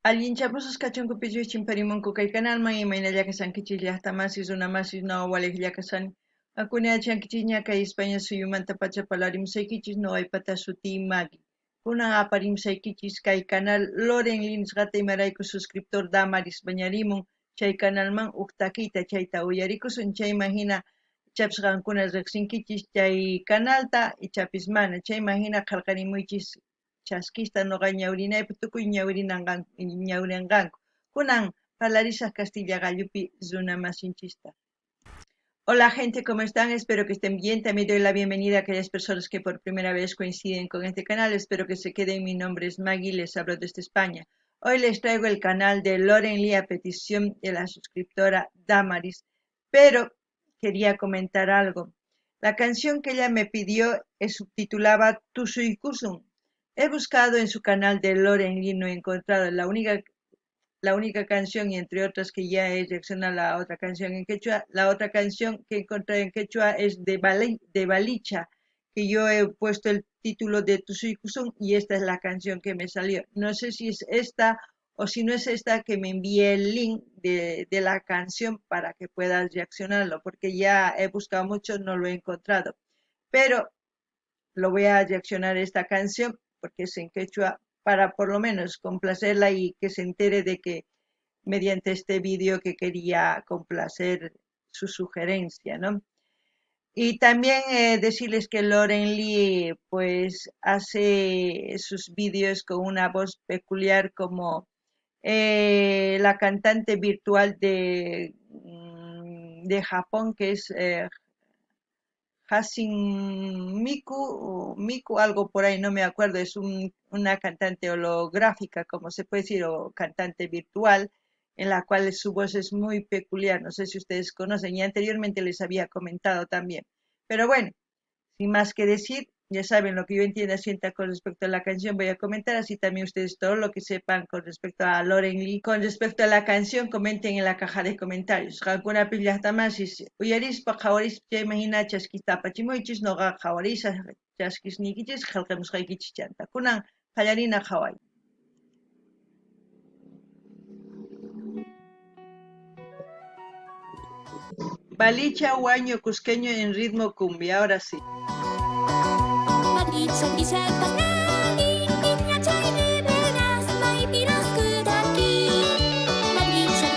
Allinchapusus kachunkupichus chimparimunku kay kanalman imaynalla kashankichis llaqtamasis runamasis no walejlla kashani. Qankuna yachankichikña kay España suyumantapacha parlarimusaykichis noqaypata sutiy Maggie. Kunan aparimusaykichis kay canal Loren Lee nisqata imarayku suscriptor Damaris mañarimun chay kanalman uj takiyta chayta uyarikusun chayman hina ichapis qankuna riqsinkichis chay kanalta ichapis mana chayman hina qhalqarimuychis chaskista noqa ñawrinaypi tukuy ñawrinqanku. Kunan parlarisaq Castilla qallupi runa masinchista. Hola gente, ¿cómo están? Espero que estén bien. También doy la bienvenida a aquellas personas que por primera vez coinciden con este canal. Espero que se queden. Mi nombre es Maggie, les hablo desde España. Hoy les traigo el canal de Loren Lee a petición de la suscriptora Damaris, pero quería comentar algo. La canción que ella me pidió es subtitulaba Tusuykusun. He buscado en su canal de Loren Lee, no he encontrado la única canción, y entre otras que ya he reaccionado a la otra canción en quechua, la otra canción que encontré en quechua es de Balicha, que yo he puesto el título de Tusuykusun y esta es la canción que me salió. No sé si es esta o si no es esta, que me envíe el link de la canción para que puedas reaccionarlo, porque ya he buscado mucho, no lo he encontrado. Pero lo voy a reaccionar esta canción porque es en quechua para por lo menos complacerla y que se entere de que mediante este vídeo que quería complacer su sugerencia, ¿no? Y también decirles que Loren Lee pues hace sus vídeos con una voz peculiar como la cantante virtual de Japón, que es Hatsune Miku, o Miku, algo por ahí, no me acuerdo, es una cantante holográfica, como se puede decir, o cantante virtual, en la cual su voz es muy peculiar, no sé si ustedes conocen, y anteriormente les había comentado también. Pero bueno, sin más que decir, ya saben lo que yo entienda, sienta con respecto a la canción, voy a comentar, así también ustedes todo lo que sepan con respecto a Loren Lee. Con respecto a la canción, comenten en la caja de comentarios. Qankuna llaqtamasis uyarispa qhawarispa chayman hina chaskista apachimuychis, noqa qhawarisaq chaskisniykichis qillqamusqaykichis chanta. Kunan qallarina qhaway. Balicha huayño cusqueño en ritmo cumbia, ahora sí. Balicha chay de veras maypiraq taki. Balicha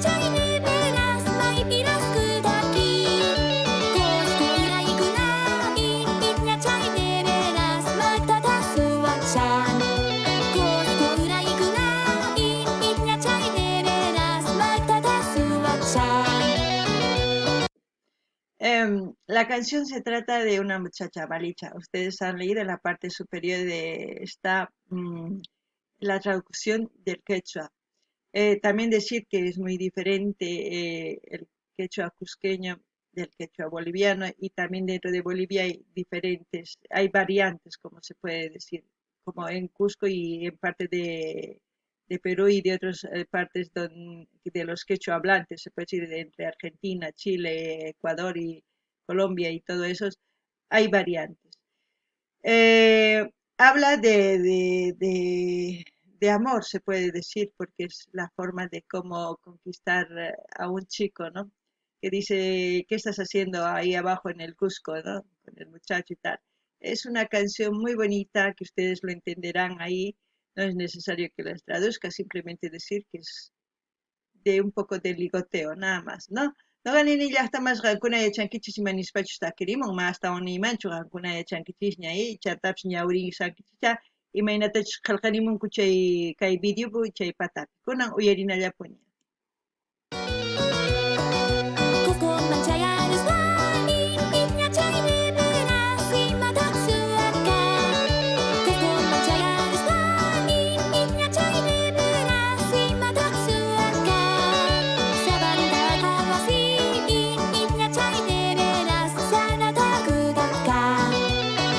chay de veras maypiraq taki. Cusco uraykunapi chay de veras maytataq suwashan. Cusco uraykunapi chay de veras maytataq suwashan. La canción se trata de una muchacha balicha. Ustedes han leído en la parte superior de esta la traducción del quechua. También decir que es muy diferente el quechua cusqueño del quechua boliviano y también dentro de Bolivia hay diferentes, hay variantes, como se puede decir, como en Cusco y en parte de Perú y de otras partes de los quechua hablantes, se puede decir, de entre Argentina, Chile, Ecuador y Colombia y todo eso, hay variantes. Habla de amor, se puede decir, porque es la forma de cómo conquistar a un chico, ¿no? Que dice, ¿qué estás haciendo ahí abajo en el Cusco, ¿no? Con el muchacho y tal. Es una canción muy bonita que ustedes lo entenderán ahí. No es necesario que las traduzca, simplemente decir que es de un poco de ligoteo, nada más, ¿no? Noqa nini llaqtamas qankuna yachankichis ima nispachus takirimun, ma astawan niymanchu qankuna yachankichisña chantapis ñawrinsankichicha imaynatachus qillqarimunku chay kay videopi chay patapi. Kunan uyarinallapuña. Cuscoman chayaruspani chay de veras imataq suwarqa. Cuscoman chayaruspani chay de veras imataq suwarqa. Sabantaqa wasipi chay de veras sarata kutarqa.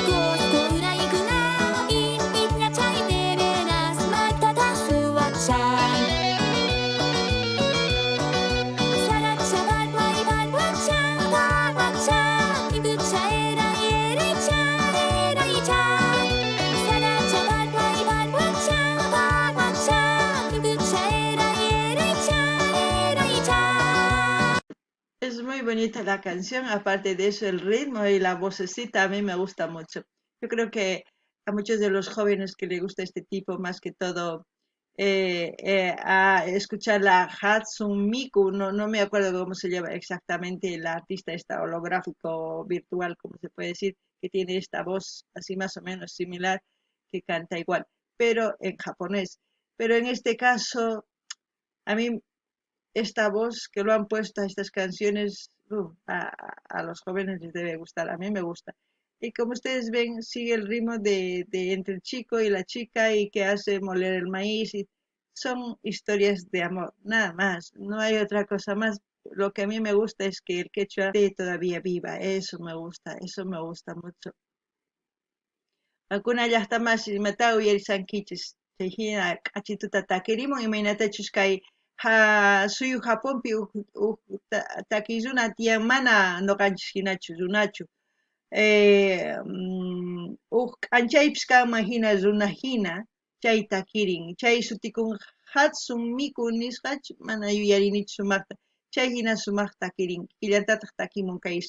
Cusco uraykunapi chay de veras maytataq suwashan. bonita la canción, aparte de eso el ritmo y la vocecita a mí me gusta mucho. Yo creo que a muchos de los jóvenes que les gusta este tipo, más que todo a escuchar la Hatsune Miku, no me acuerdo cómo se llama exactamente la artista esta holográfico virtual, como se puede decir, que tiene esta voz así más o menos similar, que canta igual, pero en japonés. Pero en este caso, a mí esta voz que lo han puesto a estas canciones, a los jóvenes les debe gustar, a mí me gusta. Y como ustedes ven, sigue el ritmo de entre el chico y la chica y que hace moler el maíz. Y son historias de amor, nada más, no hay otra cosa más. Lo que a mí me gusta es que el quechua esté todavía viva, eso me gusta mucho. Alguna ya está más matado y el sanquiches, se hina k'achituta takirimun, imaynatachus kay ja, suyu Japonpi uj takiy runa tiyan mana noqanchis hinachu runachu. Uj k'anchaypis kanman hina runa hina chay takirin, chay sutikun Hatsune Miku nisqachu, mana yuyarinichu sumaqta, chay hina sumaq takirin, killantataq takimun kay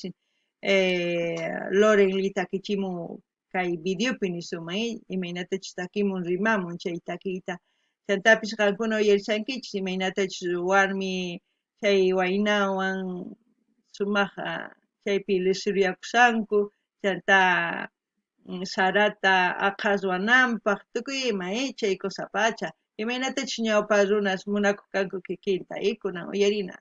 Loren Lee takichimun kay videopi nisuma, imaynatachus takimun rimamun chay takiyta. Chantapis qankuna uyarishankichis imaynatachus warmi chay waynawan sumaq chaypi lisuriakushanku, chanta sarata aqhaswananpaq tukuy ima, chay cosa pacha. Imaynatachus ñawpa runas munakuq kanku kikinta, kunan uyarina.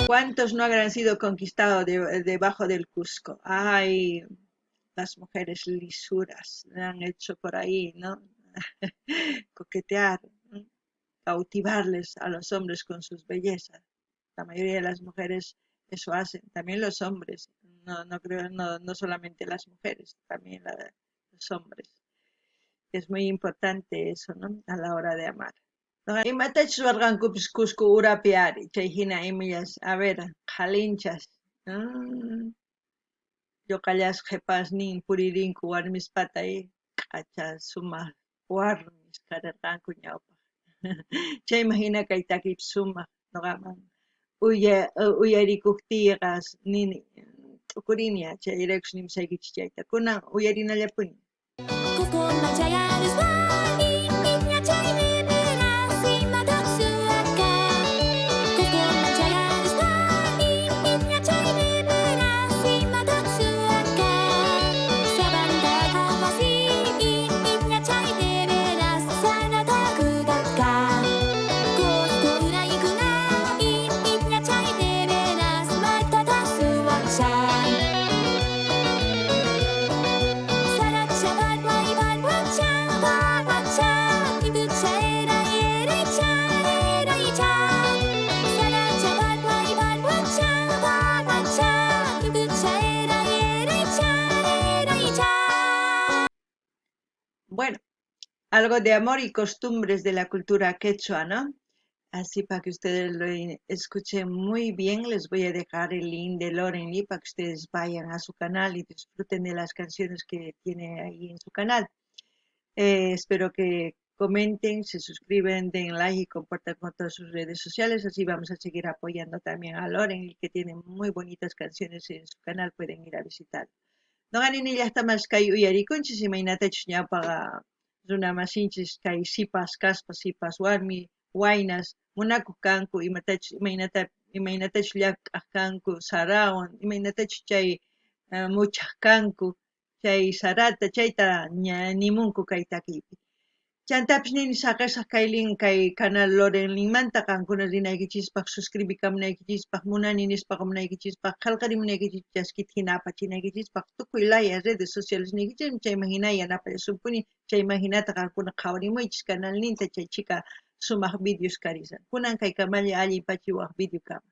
¿Cuántos no habrán sido conquistados debajo del Cusco? Ay, las mujeres lisuras le han hecho por ahí, ¿no? Coquetear, ¿no? Cautivarles a los hombres con sus bellezas. La mayoría de las mujeres eso hacen, también los hombres, no, no creo, no, no solamente las mujeres, también los hombres. Es muy importante eso, ¿no? A la hora de amar. Imatachus warqankupis Cusco urapi ari, chay hina imillas, a ver, qhalinchas. Lloqallas qhepasnin puririnku warmispata, k'acha sumaq warmis kararqanku ñawpaq. Chayman hina kay takiypis sumaq noqaman uyarikuqtiyqa nini t'ukurini chayraykus nimusaykichis chayta. Kunan uyarinallapuni. Bueno, algo de amor y costumbres de la cultura quechua, ¿no? Así para que ustedes lo escuchen muy bien, les voy a dejar el link de Loren Lee para que ustedes vayan a su canal y disfruten de las canciones que tiene ahí en su canal. Espero que comenten, se suscriben, den like y compartan con todas sus redes sociales. Así vamos a seguir apoyando también a Loren Lee, que tiene muy bonitas canciones en su canal. Pueden ir a visitar. Noqani llaqtamas kay uyarikunchis imaynatachus ñawpaqa runa masinchis kay sipas kaspa sipas warmi waynas munakuq kanku imatachus imaynatachus llank'aq kanku sarawan imaynatachus chay muchaq kanku chay sarata chayta ña nimunku kay takiypi. Chantapis nini saqesaj kay link kay canal Lorenlinmanta qankuna rinaykichispaj, suscribikamunaykichispaj, munani nispa qomunaykichispaj, qhelqarimunaykichis chaskita hina apachinaykichispaj, tukuy laya redes sociales niykichis, chayman hina yanapallasunpuni, chayman hinata qankuna qhawarimuychis canalninta chay chhika sumaj videos karishan. Kunan kay kamalla allin pachi waj video kama.